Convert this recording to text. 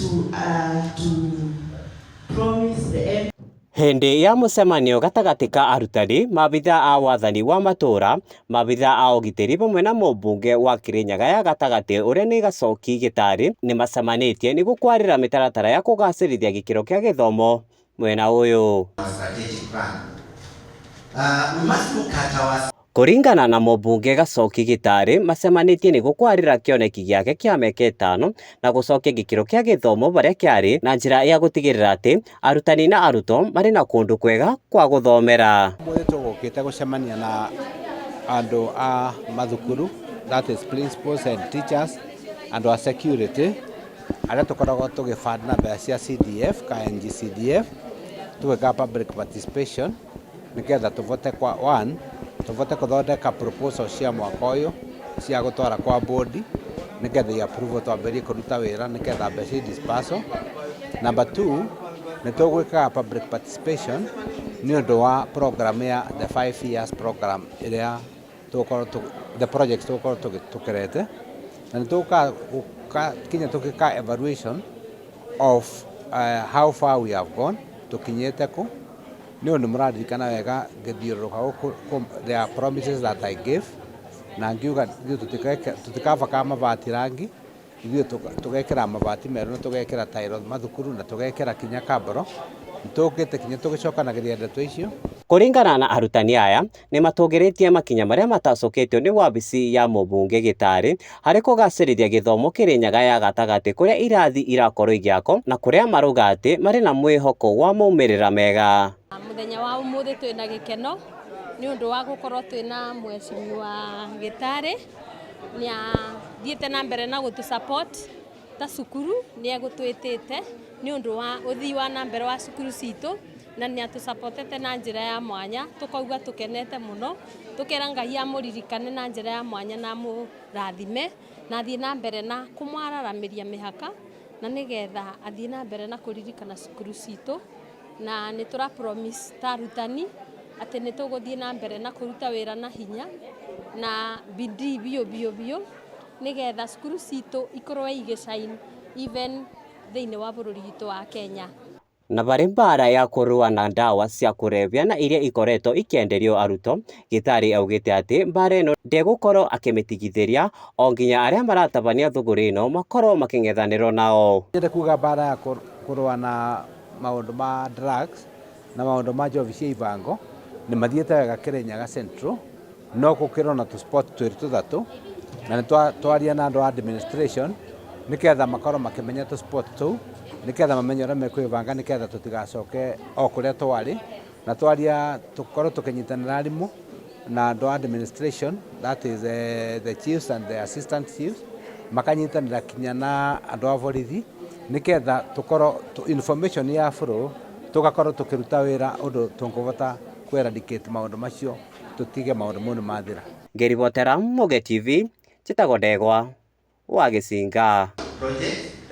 To promise the M Hĩndĩ ya mũcemanio gatagatĩ ka arutani, maabithaa a wathani wa matũra, maabithaa a ũgitĩri hamwe na mũmbunge wa Kirinyaga ya gatagatĩ ũrĩa nĩ Gacoki Gĩtarĩ nĩmacemanĩtie nĩguo kwarĩra mĩtaratara ya kũgacĩrithia gĩkĩro kĩa gĩthomo mwena ũyũ. Strategic plan. We must look at our Kũringana na mũmbunge Gacoki Gĩtarĩ, macemanĩtie nĩguo kwarĩra kĩoneki gĩake kĩa mĩaka ĩtano na gũcokia gĩkĩro kĩa gĩthomo harĩa kĩarĩ na njĩra ya gũtigĩrĩra atĩ arutani na arutwo marĩ na kũndũ kwega kwa gũthomera. Ũmũthĩ tũgũkĩte gũcemania na andũ a mathukuru, that is principals and teachers, andũ a security arĩa tũkoragwo tũgĩband na mbeca cia CDF ka NGCDF, tũgĩka public participation nĩgetha tũvote kwa one tũvote gũthondeka proposal cia mwaka ũyũ cia gũtwara kwa board nĩgetha i approve twambĩrĩrie kũruta wĩra nĩgetha mbeca i dispersal. Number two, nĩ tũgwĩkaga public participation nĩ ũndũ wa program ya the 5 years program ĩrĩa tũgũkorwo, the projects tũgũkorwo tũkĩrete, na nĩ tũgũka kinya tũgĩka evaluation of how far we have gone, tũkinyĩte kũ. Nĩ ũndũ mũraririkana wega ngĩthiũrũrũka gũkũ, there are promises that I gave na ngiuga ithuĩ tũtikabakaga mabati rangi, ithuĩ tũgekĩra mabati merũ na tũgekĩra tairo mathukuru na tũgekĩra kinya kabro. Nĩtũkĩte kinya tũgĩcokanagĩria ndeto icio. Kũringana na arutani aya, nĩ matũgĩrĩtie makinya marĩa matacũkĩtio nĩ wabici ya mũmbunge Gĩtarĩ harĩ kũgacĩrithia gĩthomo Kĩrĩnyaga ya gatagatĩ, kũrĩa irathi irakorwo igĩakwo na kũrĩa marauga atĩ marĩ na mwĩhoko wa maumĩrĩra mega. Mũthenya wa ũmũthĩ twĩna gĩkeno nĩ ũndũ wa gũkorwo twĩna mheshimiwa Gĩtarĩ. Nĩ athiĩte na mbere na gũtũ support ta cukuru, nĩ egũtwĩtĩte nĩ ũndũ wa ũthii wa na mbere wa cukuru citũ na nĩ atũsupportete na njĩra ya mwanya. Tũkauga tũkenete mũno, tũkera Ngai amũririkane na njĩra ya mwanya na amũrathime na athiĩ na mbere na kũmwararamĩria mĩhaka na nĩgetha athiĩ na mbere na kũririkana cukuru citũ. Na nĩ tũra promise ta arutani atĩ nĩ tũgũthiĩ na mbere na kũruta wĩra na hinya na bidii biũ biũ biũ nĩgetha cukuru citũ ikorwo igĩshine even thĩinĩ wa bũrũri witũ wa Kenya. Na varĩ mbara ya kũrũa na ndawa cia kũrebia na iria ikoretwo ikĩenderio arutwo, Gĩtarĩ augĩte atĩ mbara ĩno ndegũkorwo akĩmĩtigithĩria o nginya arĩa maratabania thũgũrĩ ĩno makorwo makĩng'ethanĩrwo nao. Nyende kuga mbara ya kũrũa na maũndũ ma drugs na maũndũ ma njobi cia ibango nĩ mathiĩte wega Kĩrĩnyaga Central, no gũkĩrwo na tũ spot twĩrĩ tũthatũ, na nĩ twaria na andũ a administration nĩgetha makorwo makĩmenya tũ spot tũu, nĩgetha mamenye ũrĩa mekwĩbanga nĩgetha tũtigacoke o kũrĩa twarĩ. Na twaria tũkorwo tũkĩnyitanĩra arimũ na andũ a administration, that is the chiefs and the assistant chiefs, makanyitanĩra kinya na andũ a borithi nĩgetha tũkorwo information ya flow, tũgakorwo tũkĩruta wĩra ũndũ tũngĩhota kũ eradicate maũndũ macio, tũtige maũndũ mau nĩ mathira. Ngĩribotera Muge TV, njĩtagwo Ndegwa wa Gĩcinga. Project.